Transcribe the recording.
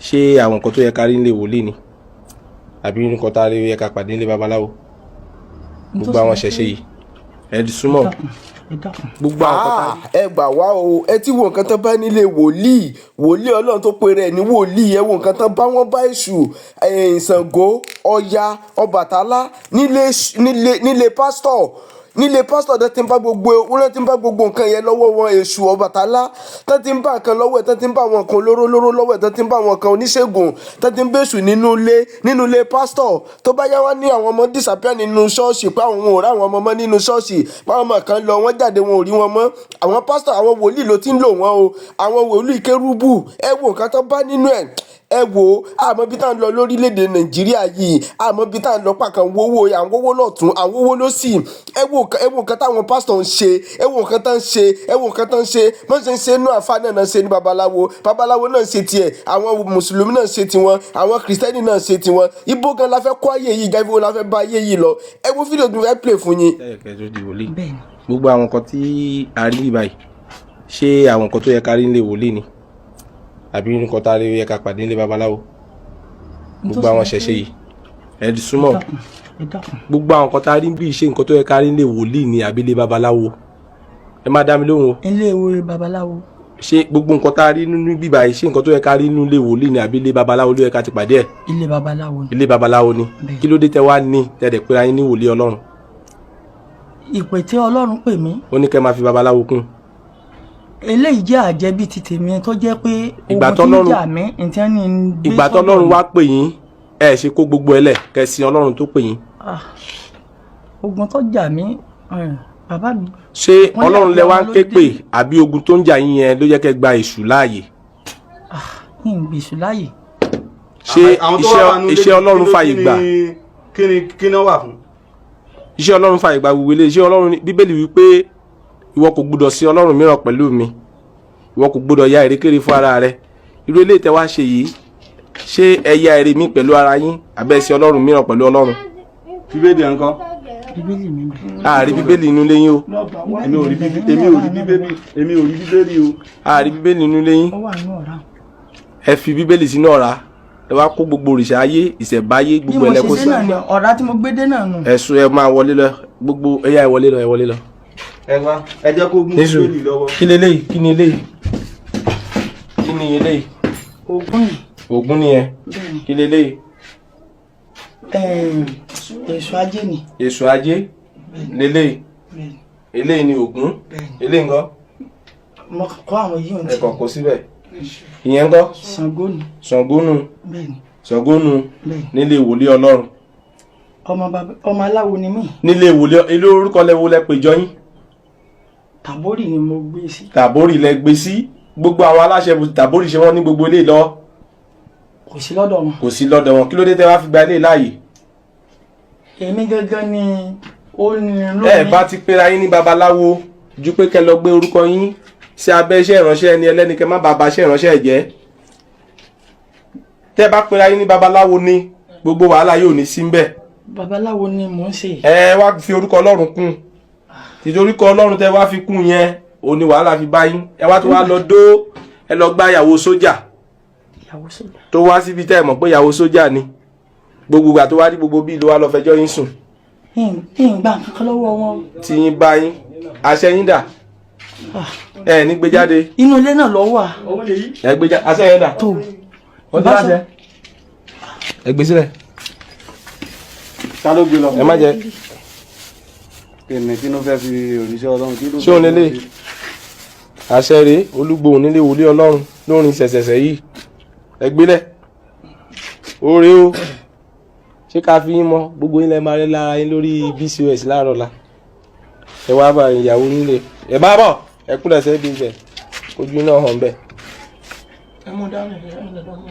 Ṣé àwọn nǹkan tó yẹ ká rí nílé wòlíì ni, àbí nǹkan tá a rí yẹ ká pàdé nílé babaláwo? Gbogbo àwọn ṣẹ̀ṣẹ̀ yìí, ẹ súnmọ́ Ẹ dákun. Gbogbo àwọn nǹkan tá a rí. Ẹ gbà wá o. Ẹ ti wo nǹkan tán bá nílé wòlíì, wòlíì Ọlọ́run tó pe rẹ̀ ní wòlíì. Ẹ wo nǹkan tán bá, wọ́n bá Èṣù, Ṣàngó, Ọya, Ọbàtálá nílé pásítọ̀, nílé pásítọ̀ tó ti ń bá gbogbo wọ́n, ti ń bá gbogbo nǹkan yẹn lọ́wọ́ wọn. Èṣù, Ọbàtálá tó ti ń bá nǹkan lọ́wọ́ ẹ̀, tó ti ń bá àwọn nǹkan olóró lóró lọ́wọ́ ẹ̀, tó ti ń bá àwọn nǹkan oníṣègùn, tó ti ń bẹ̀ṣù nínú ilé pásítọ̀. Tó bá yá, wá ní àwọn ọmọ disappear nínú ṣọ́ọ̀ṣì, pé àwọn ò rí àwọn ọmọ mọ́ nínú ṣọ́ọ̀ṣì, pé àwọn ọmọ kan lọ, wọ́n jáde, wọn ò rí wọn mọ́. Àwọn pásítọ̀, àwọn wòlíì ló ti ń lò wọ́n o, àwọn wòlíì kérúbù. Ẹ wo nǹkan tó bá nínú ẹ̀. Ẹ wò ó. Àmọ́ bí tá à ń lọ lórílẹ̀‐èdè Nàìjíríà yìí, àmọ́ bí tá à ń lọ pàkàn wówó, à ń wówó lọ́tún, à ń wówó lọ́sì. Ẹ wo nǹkan táwọn pásítọ̀ ń ṣe. Ẹ wo nǹkan tá ń ṣe. Ẹ wo nǹkan tá ń ṣe. Bọ́n ṣe ń ṣe inú àfa náà náà ṣe ní babaláwo, babaláwo náà ṣe tiẹ̀, àwọn mùsùlùmí náà ṣe tiwọn, àwọn kìrìsìtẹ́nì náà ṣe tiwọn. Ibo gan la fẹ́ kó ayé yìí jáde? Ibo la fẹ́ bá ayé yìí lọ? Ẹ wo fídíò tó fẹ́ play fún yín. Kẹ́ tó di wòlíì. Bẹ́ẹ̀ni. Gbogbo àwọn nǹkan tí a rí báyìí, ṣé àwọn nǹkan tó yẹ ká rí nílé wòlíì ni, àbí nǹkan tá a rí yẹ ká pàdé nílé babaláwo? Gbogbo àwọn ṣẹ̀ṣẹ̀ yìí, ẹ súnmọ́. Ẹ dákun. Gbogbo àwọn nǹkan tá a rí bí, ṣé nǹkan tó yẹ ká rí nílé wòlíì ni àbí ilé babaláwo? Ẹ má dá mi lóhùn o. Ilé ìwé babaláwo. Ṣé gbogbo nǹkan tá a rí nínú bíbá yìí, ṣé nǹkan tó yẹ ká rí nínú ilé wòlíì ni, àbí ilé babaláwo ló yẹ ká ti pàdé ẹ̀? Ilé babaláwo ni. Ilé babaláwo ni? Bẹ́ẹ̀. Kí ló dé tẹ wá ní tẹ dẹ̀ pera yín ní wòlíì Ọlọ́run? Ìpè tí Ọlọ́run pè mí. Ó ní kẹ́ máa fi babaláwo kún. Eléyìí jẹ́ àjẹbí ti tèmi, tó jẹ́ pé Ìgbà ogun tí ń tọ́lọ́run- jà mí ntí ní ń gbé Ìgbà sọ́dọ̀ tọ́lọ́run mi. wá pè yín, ẹ ṣe kó gbogbo ẹ lẹ̀ kẹ́ sin Ọlọ́run tó pè yín? Ah, ogun tó jà mí, bàbá mi. Ṣé Wọ́n ní Ọlọ́run lẹ wá ń àbí ké àwọn pè, ló dé. àbí ogun tó ń jà yín yẹn ló jẹ́ kẹ́ gba èṣù láàyè? Ní ìgbésù láàyè. Ṣé Àwọn tó wà nínú ilé, iṣẹ́ Ọlọ́run fàyè gbà? Kí ni wọ́n wà fún? Iṣẹ́ Ọlọ́run fàyè gba gbogbo ilé iṣẹ́ Ọlọ́run Bíbélì wípé ìwọ kò gbúdọ̀ sí Ọlọ́run mìíràn pẹ̀lú mi, ìwọ kò gbúdọ̀ ya èrèkéré fún ara rẹ. Irú eléyìí tẹ́ wá ṣe yìí, ṣé ẹ ya ère mi pẹ̀lú ara yín, àbẹ́ sí Ọlọ́run mìíràn pẹ̀lú Ọlọ́run? Bíbélì ẹ̀ ń kọ́? Bíbélì mi bẹ̀. Ààrí Bíbélì inú ilé yín o. Èmi ò rí Bíbélì, èmi ò rí Bíbélì o. Ààrí Bíbélì inú ilé yín. Ó wà nínú ọ̀rá. Ẹ fi Bíbélì sínú ọ̀rá, ẹ wá kó gbogbo òrìṣà ayé, ìṣẹ̀báyé, Bí gbogbo mo ṣe ẹlẹ́kọ́ ṣe sí. náà ni ọ̀rá tí mo gbé dé náà nù. Ẹ̀sùn, ẹ máa wọlé lọ. Gbogbo ẹ̀yà, ẹ wọlé lọ, ẹ wọlé lọ. Ẹ wá, ẹ jẹ́ kó mú Nísù. Bíbélì lọ́wọ́. Kí leléyìí? Kí ni eléyìí? Kí ni eléyìí? Ògún yìí. Ògún nìyẹn? Bẹ́ẹ̀ni. Kí leléyìí? Èso ajé ni. Èso ajé leléyìí? Bẹ́ẹ̀ni. Eléyìí ni Ògún? Bẹ́ẹ̀ni. Eléyìí ńkọ́? Mo kọ́ àwọn yìí ohun Ẹ tí. kàn kó síbẹ̀. Ìyẹn ńkọ́? Ṣàngó ni. Ṣàngó nu? Bẹ́ẹ̀ni. Ṣàngó nu? Bẹ́ẹ̀ni. Nílé wòlíì Ọlọ́run? Ọmọ bàbá, ọmọ aláwo ni mí. Nílé wòlíì, ilé orúkọ lẹ́wọ́ lẹ́ péjọ yín? Tàbórì ni mo gbé sí. Tàbórì lẹ gbé sí. Gbogbo àwọn aláṣẹ tàbórì, ṣe wọ́n ní gbogbo ilé lọ? Kò sí lọ́dọ̀ wọn. Kò sí lọ́dọ̀ wọn. Kí ló dé tẹ́ wá fi gba ilé láàyè? Èmi gangan ni ó ní lónìí. Ẹ bá ti pera yín ní babaláwo ju pé kẹ́ lọ gbé orúkọ yín sí abẹ́ iṣẹ́ ìránṣẹ́ ẹni ẹlẹ́ni, kẹ́ má bàa ba iṣẹ́ ìránṣẹ́ ẹ̀ jẹ́. Tẹ́ bá pera yín ní babaláwo ni, gbogbo wàhálà yóò ní sí ń bẹ̀. Babaláwo ni mò ń ṣe. Ẹ wá fi orúkọ Ọlọ́run kún. Tìtorí orúkọ Ọlọ́run tẹ́ wá fi kún yẹn, òun ni wàhálà fi bá yín. Ẹ wá tó wá lọ dó, ẹ lọ gbá ìyàwó sójà. Ìyàwó sójà. Tó wá síbi tẹ́ ẹ mọ̀ pé ìyàwó sójà ni. Gbogbo ìgbà tó wá rí gbogbo bíi ló wá lọ fẹjọ́ yín sùn. Ń gbà kankan lọ́wọ́ wọn. Tí yín bá yín, àṣẹ yín dà? Ẹ ní gbé jáde. Inú ilé náà lọ wà. Ẹ gbé jáde. Àṣẹ yẹn dà? Tó. Wọ́n ti láṣẹ. Ẹ gbé sílẹ̀. Ta ló gbé lọ? Ẹ má jẹ. Kí ló fẹ́ fi òrìṣẹ́ Ọlọ́run, kí ló Ṣé òun lélẹ̀ àṣẹ rèé? Olúgbòhùn nílé wòlíì Ọlọ́run lórin ṣẹ̀ṣẹ̀ṣẹ̀ yìí, ẹ gbélẹ̀. Ó rèé o. Ṣé ká fi yín mọ gbogbo yín lẹ máa rí lára yín lórí BCOS láàárọ̀ la. Ẹ wá bá ìyàwó nílé, ẹ bá bọ̀, ẹ kúlẹ̀ sẹ́bi ibẹ̀, ojú náà hàn bẹ́ẹ̀. Ẹ mú dání, ẹ lọ́dọ̀ mú.